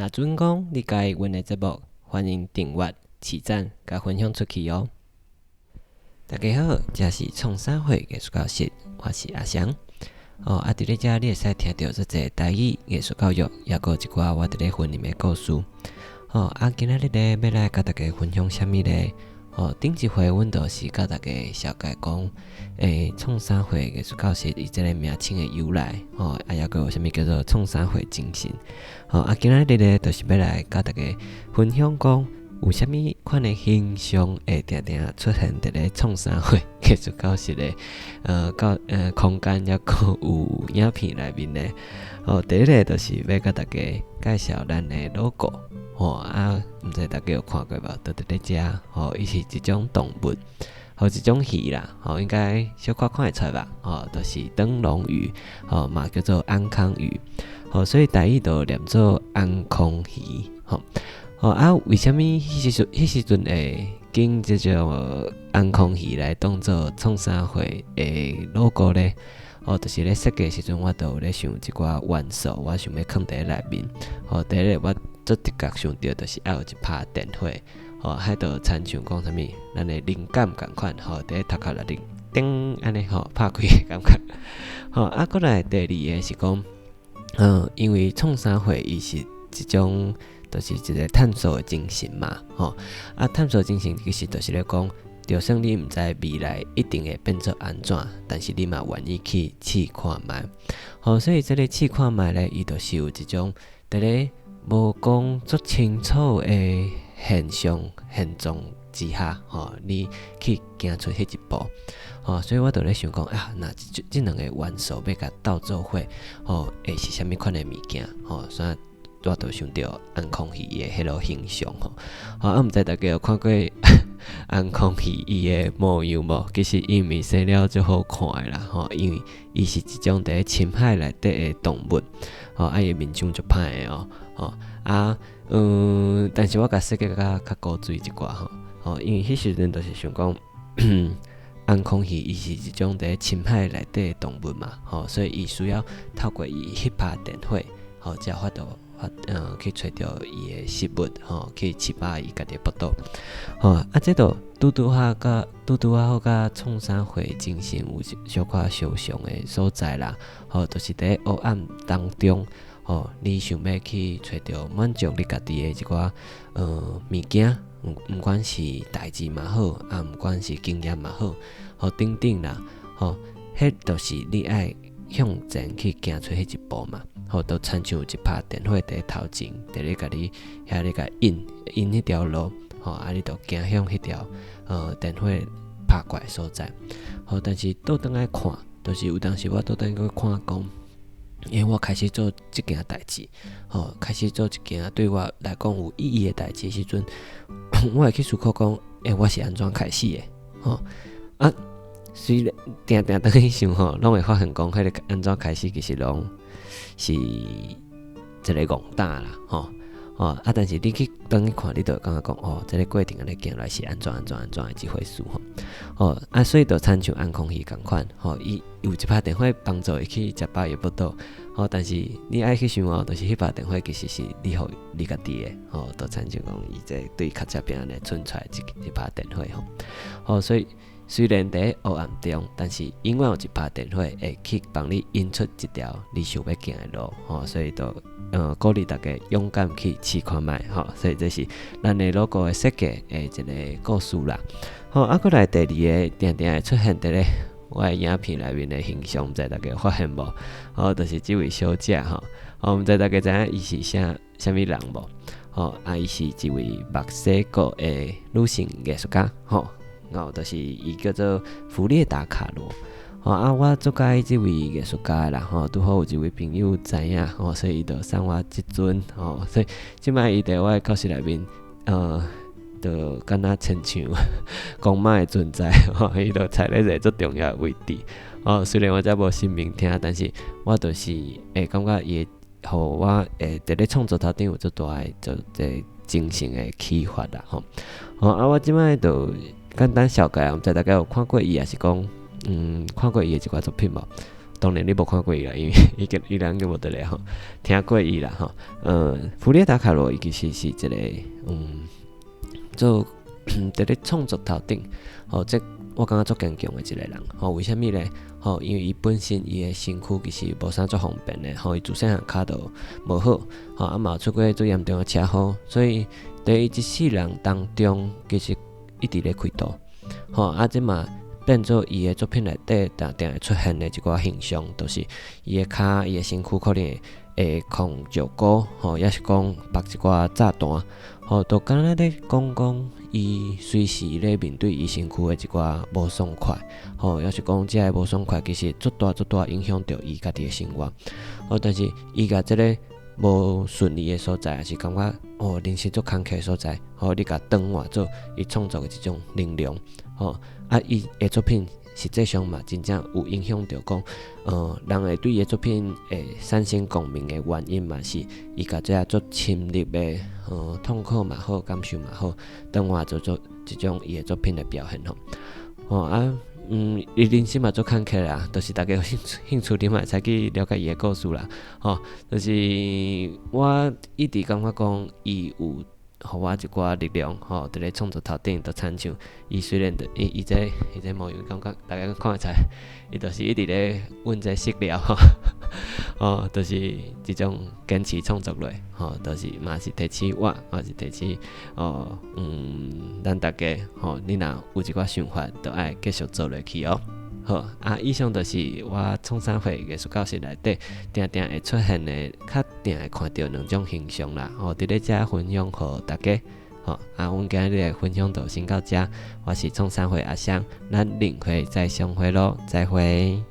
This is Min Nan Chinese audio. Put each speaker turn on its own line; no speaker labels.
若準講你佮意阮的節目，歡迎訂閱、賜讚、共分享出去哦。大家好，這是創啥貨藝術教室，我是阿翔。哦，啊，佇咧遮你會使聽著足濟台語藝術教育，抑閣有一寡我佇咧雲林的故事。哦，啊，今仔日咧欲來佮大家分享啥物咧？哦，頂一回阮就是佮大家紹介講，創啥貨藝術教室伊這个名稱的由來，吼，啊，抑閣有啥物叫做創啥貨精神。吼，啊，今仔日咧就是欲來佮大家分享講，有啥物款的形象會定定出現佇咧創啥貨藝術教室的教空間，抑閣有影片內面咧。哦，第一个就是欲佮大家介紹咱的 logo。吼啊，毋知大家有看過無？就佇咧遮，吼，伊是一種動物，予一種魚啦，吼，應該小可看會出來吧？吼，就是燈籠魚，吼，嘛叫做鮟鱇魚，吼，所以台語就念做鮟鱇魚，吼，吼啊，為啥物彼時陣會揀這種鮟鱇魚來當做創啥貨的 logo 咧？哦，就是咧設計時陣，我都有咧想一寡元素，我想欲囥佇咧內面。吼，第一个我做直覺想著就是愛有一拍電火，吼，彼就親像講啥物，咱的靈感仝款，吼，佇咧頭殼內底叮按呢吼拍開的感覺。吼，啊，閣來第二个是講，因為創啥貨伊是一種，就是一个探索的精神嘛，吼，啊，探索精神其實就是咧講，就算你毋知未來一定會變做按怎，但是你嘛願意去試看覓。吼，所以這个試看覓咧，伊就是有一種佇咧無講足清楚的現象現狀之下，吼，你去行出彼一步。吼，所以我就咧想講啊，若這兩个元素欲共鬥做伙，吼，會是啥物款的物件？吼，所以我就想著鮟鱇魚的彼落形象吼。吼，啊，毋知大家有看過鮟鱇魚伊的模樣無？其實伊毋是生了足好看的啦，吼，因為伊是一種佇咧深海內底的動物，吼，啊，伊面相足歹的哦，吼，啊，但是我共設計甲較古錐一寡吼，吼，因為彼時陣就是想講，鮟鱇魚伊是一種佇咧深海內底的動物嘛，吼，所以伊需要透過伊彼拍電火，吼，才有法度發去揣著伊的食物，吼，去飼飽伊家己的腹肚，吼，啊，這就拄拄好佮拄拄仔好佮創啥貨精神有小可相像的所在啦，吼，就是佇咧黑暗當中，吼，你想欲去揣著滿足你家己的一寡物件，毋管是代誌嘛好，啊，毋管是經驗嘛好，吼，等等啦，吼，彼就是你愛向前去行出彼一步嘛。吼，就親像有一拍電火佇咧頭前，佇咧共你遐咧共引引彼條路，吼，啊，你就行向彼條電火拍過來所在。吼，但是倒轉來看，就是有當時我倒轉來看講，因為我開始做這件代誌，吼，開始做一件對我來講有意義的代誌時陣，我會去思考講，欸，我是按怎開始的？吼，啊，雖然定定轉去想吼，攏會發現講，彼个按怎開始其實攏是一个戇膽啦，吼，吼啊！但是你去轉去看，你就會感覺講，哦，這个過程按呢行來是按怎按怎按怎的一回事吼，吼啊！所以就親像鮟鱇魚仝款，吼，伊有一拍電火幫助伊去食飽伊腹肚，吼，但是你愛去想哦，就是彼拍電火其實是你予你家己的，吼，就親像講伊這對跤車邊按呢賰出來一拍電火吼，吼，所以雖然佇咧黑暗中，但是永遠有一拍電火會去幫你引出一條你想欲行的路，吼，所以就鼓勵大家勇敢去試看覓，吼，所以這是咱的 logo 的設計的一个故事啦。好，啊，閣來第二个定定會出現佇咧我的影片內面的形象，毋知大家有發現無？吼，就是這位小姐吼，吼，毋知大家知影伊是啥啥物人無？吼，啊，伊是一位墨西哥的女性藝術家，吼。哦，就是伊叫做弗列達卡羅，吼啊，我足佮意這位藝術家啦，吼，拄好有一位朋友知影，吼，所以伊就送我這尊，吼，所以這擺伊佇我的教室內面，就敢若親像公媽的存在，吼，伊就佇咧一个足重要的位置，哦，雖然我遮無神明聽，但是我就是會感覺伊會予我會佇咧創作頭頂有足大的就這個精神的啟發啦，吼，吼啊，我這擺就簡單紹介，毋知大家有看過伊，抑是講，看過伊的一寡作品無？當然你無看過伊啦，因為伊個伊人就無佇咧吼，聽過伊啦吼。弗列達卡羅伊其實是一個做佇咧創作頭頂，吼，這我感覺足堅強的一個人，吼，為啥物咧？吼，因為伊本身伊的身軀其實無啥足方便的，吼，伊自細漢跤就無好，吼，啊嘛有出過足嚴重的車禍，所以佇伊一世人當中，其實一直咧開刀，吼，啊這嘛變做伊的作品內底定定會出現的一寡形象，就是伊的跤、伊的身軀可能會扛石膏，吼，抑是講縛一寡炸彈，吼，都敢若咧講講伊隨時咧面對伊身軀的一寡無爽快，吼，抑是講這个無爽快其實足大足大影響著伊家己的生活，吼，但是伊共這个無順利的所在，抑是感覺哦人生足坎坷的所在，吼，你共轉換做伊創作的一種能量，吼，啊，伊的作品實際上嘛真正有影響著講，人會對伊的作品會產生共鳴的原因嘛是，伊共這足深入的，痛苦嘛好，感受嘛好，轉換做做一種伊的作品的表現吼，吼啊，伊人生嘛足坎坷啦，就是大家有興趣興趣，你嘛會使去了解伊的故事啦，吼，就是我一直感覺講伊有予我一寡力量，吼，佇咧創作頭頂，就親像伊雖然伊伊這伊這模樣，感覺大家看會出來，伊就是一直咧揾這色料，吼，吼，就是這種堅持創作落，吼，就是嘛是提醒我，嘛是提醒哦，咱大家，吼，你若有一寡想法，就愛繼續做落去哦。好，啊，以上就是我創啥貨藝術教室內底定定會出現的，較定會看著兩種形象啦。吼，佇咧遮分享予大家。好，啊，阮今日的分享就先到遮。我是創啥貨阿翔，咱另會再相會囉，再會。